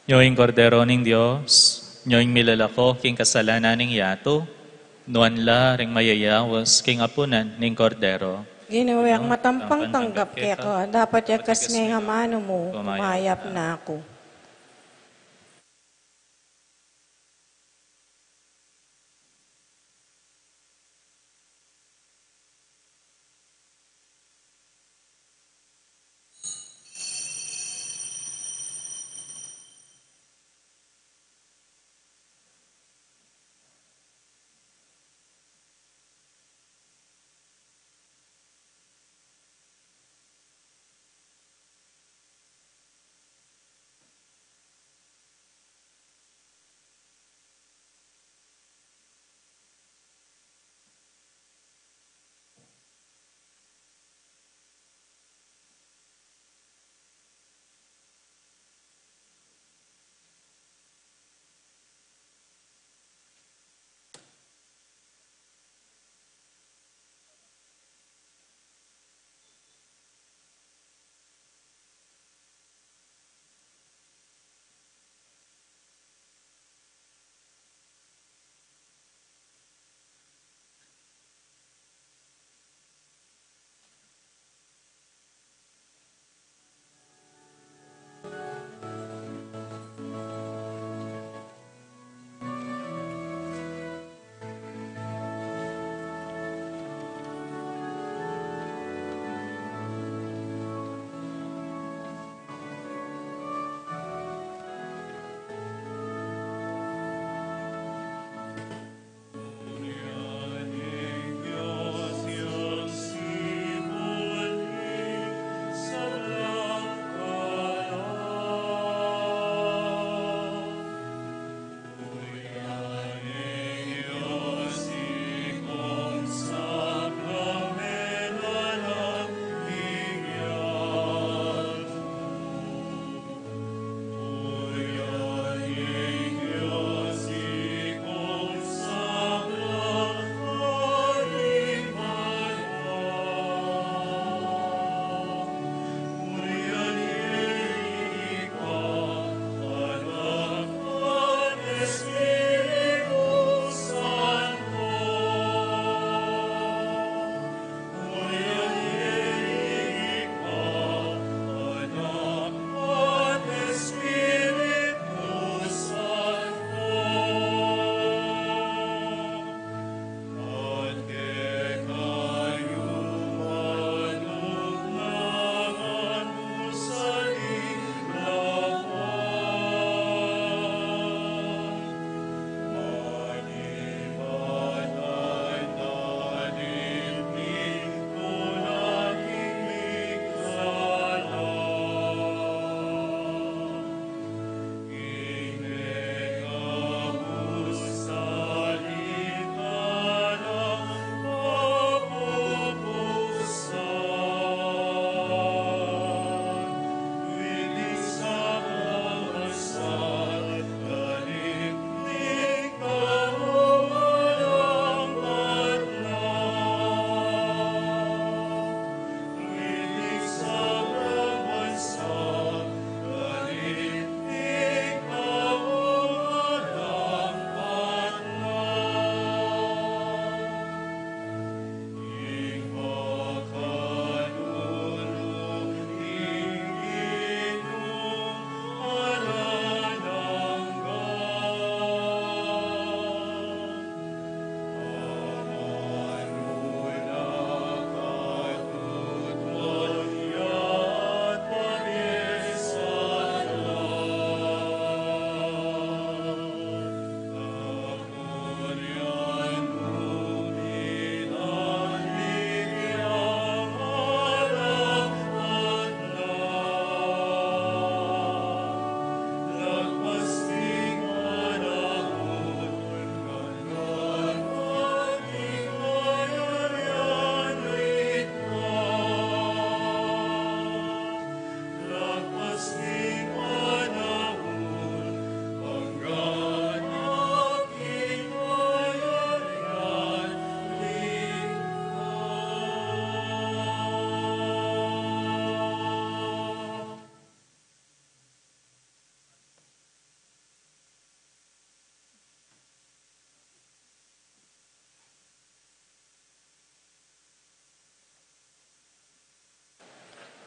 Nyo ing Kordero ning Dios, nyo ing milalako king kasalanan ning yatu, nuan la ring mayayaus king apunan ning Kordero. Ginu, e ku matampang tanggap keka, dapot yakas me ing amanu mu, kumayap na ku.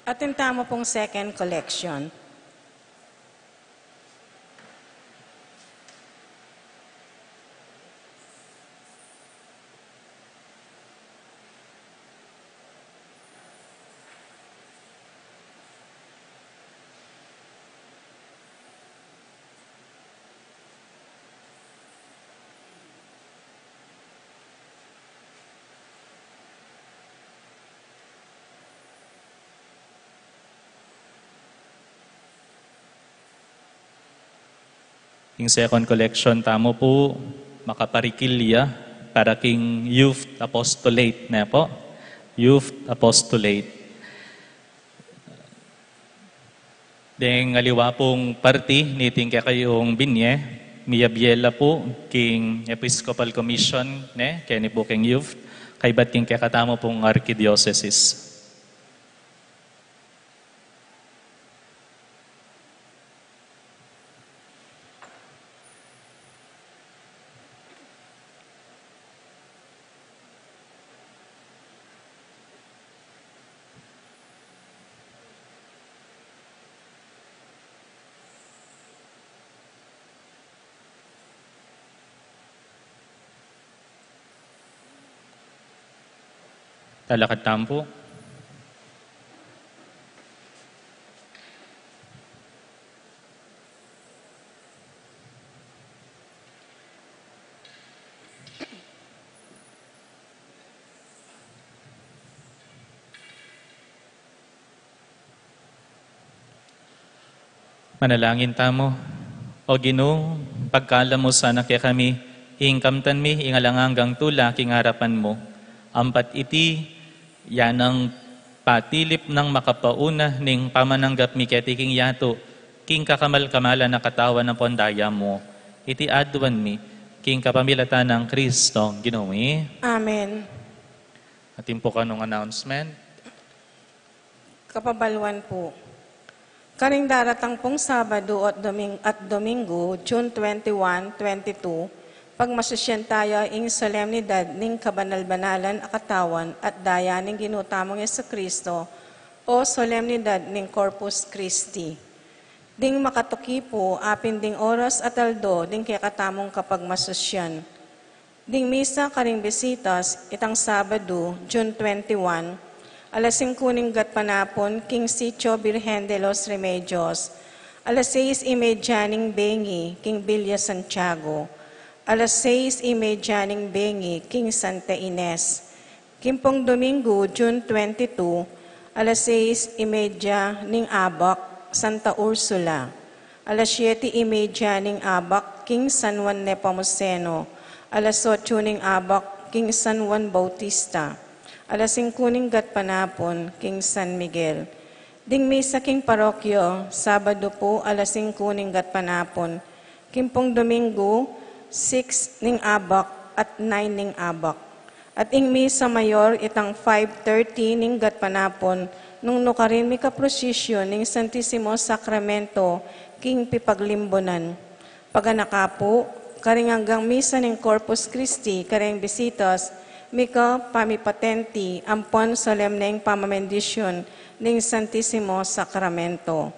Atin tamu pung second collection. Ing second collection tamu pu, makaparikilya para king Youth Apostolate, ne pu? Youth Apostolate. Deng aliwa pung parti niting kekayung binye, miyabie la pu king Episcopal Commission, ne, keni pu king youth, kaybat king kekatamu pung Archidiocesis. Talakad tamu pu. Manalangin tamu. O Ginu, pagkalam mu sana kekami ing kamtan mi ing alang anggang tula king arapan mu. Ampat iti, ya nang patilip nang makapauna ning pamananggap mi keti king yatu, king kakamal-kamalan a katawan ampon daya mu. Iti aduan mi king kapamilatan nang Kristong Ginu mi. Amen. Atin pu kanung announcement. Kapabaluan pu. Karing daratang pung Sabadu at Doming-, at Domingo, June twenty-one, twenty-two, pagmasusyan taya ing solemnidad ning kabanal-banalan a katawan at daya ning Ginu tamung Jesucristo, o solemnidad ning Corpus Christi. Ding makatuki pu, apin ding oras at aldo ding kekatamung kapagmasusyan. Ding misa karing bisitas, itang Sabadu, June twenty-one, alas singku ning gatpanapun, king Sitio Virgen de los Remedios, alas sais y media ning bengi, king Villa Santiago, alas sais y media ning bengi, king Santa Ines. King pung Domingo, June twenty-two, alas sais y media ning abak, Santa Ursula. Alas siete y media ning abak, king San Juan Nepomuceno. Alas otso ning abak, king San Juan Bautista. Alas singku ning gatpanapun, king San Miguel. Ding misa king parokya, Sabadu pu, alas singku ning gatpanapun. King pung Domingo, six ning abak at nine ning abak. At ing misa mayor itang five thirty ning gatpanapun, nung nukarin mika-prosesyon ning Santisimo Sakramento king pipaglimbunan. Paganaka pu, karing anggang misa ning Corpus Christi, karing bisitas, mika-pamipatenti ampon solemneng pamamendisyon ning Santisimo Sakramento.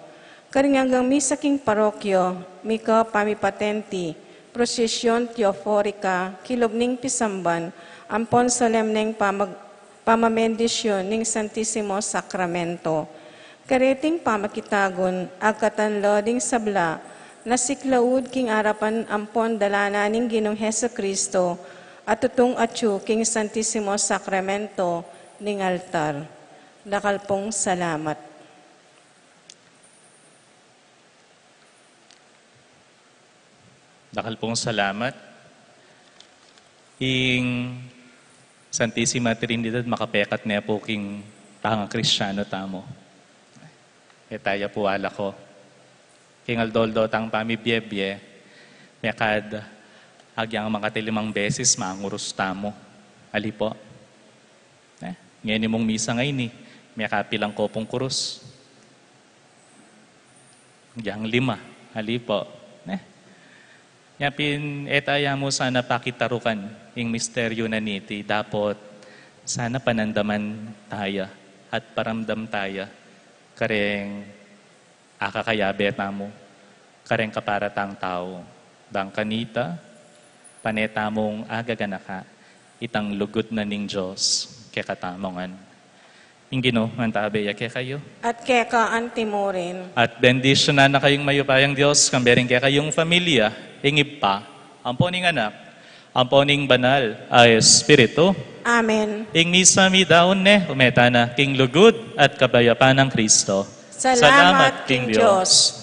Karing anggang misa king parokya, mika-pamipatenti, prosesyon teoforika, kilub ning pisamban, ampon solemneng pamag-, pamamendisyon ning Santisimo Sakramento. Kareting pamakitagun, agkatan la ding sabla, na siklaud king arapan ampon dalanan ning Ginung Jesucristo, a tutung atyu king Santisimo Sakramento ning altar. Dakal pung salamat. Dakal pung salamat. Ing Santisima Trinidad makapekat ne pu king pangakristiano tamu. E taya pu alako. King aldo-aldo tang pamibiebie, mekad agyang makatilimang beses mangurus tamu. Ali pu. Ne? Ngeni mung misa ngeni, mekapilang ko pung kurus. Yang lima, ali pu, ne? Yapin, e taya mu sana pakitarukan ing misteryu na niti, dapot sana panandaman taya at paramdam taya kareng akakayabe tamu, kareng kapara tang tau, bang kanita pane tamung agaganaka itang lugud na ning Dios kekatamu ngan. Ing Ginu mantabe ya kekayu. At keka antimurin. At bendisyunan na kayung mayupayang Dios, kambe ring kekayung familia, ing Ibpa, ampo ning Anak, ampo ning Banal a Espiritu. Amen. Ing misa midaun ne, ume tana king lugud at kapayapan nang Kristo. Salamat king Dios.